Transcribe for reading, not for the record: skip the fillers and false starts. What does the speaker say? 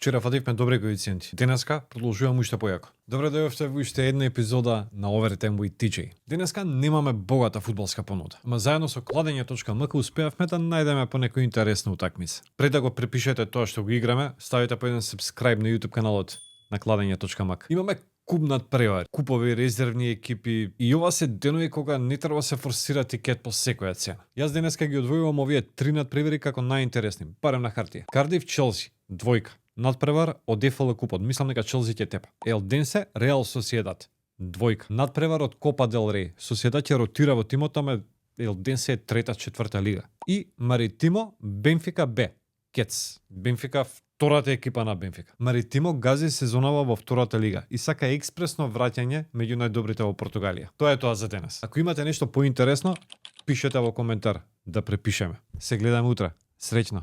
Вчера фативме добри коефициенти. Денеска продолжувам уште појако. Добре дојавте во уште една епизода на Overtime with TJ. Денеска немаме богата фудбалска понуда, ама заедно со Кладење.мк успеавме да најдеме по некоја интересна утакмица. Пред да го препишете тоа што го играме, ставите по еден subscribe на YouTube каналот на Кладење.мк. Имаме куп надпревари, купови, резервни екипи и ова се денови кога не треба се форсира тикет по секоја цена. Јас денеска ги одвојувам овие три надпревари како најинтересни, барем на хартија. Кардиф Челси, двојка. Надпревар од ЕФЛ купот, мислам дека Челси ќе тепа. Елденсе, Реал Сосиедад, двојка. Надпревар од Копа дел Рей, Сосиедад ќе ротира во тимот, ама Елденсе е трета, четврта лига. И Маритимо, Бенфика Б, Кец. Бенфика втората екипа на Бенфика. Маритимо гази сезонава во втората лига и сака експресно враќање меѓу најдобрите во Португалија. Тоа е тоа за денес. Ако имате нешто поинтересно, пишете во коментар да препишеме. Се гледаме утре. Среќно.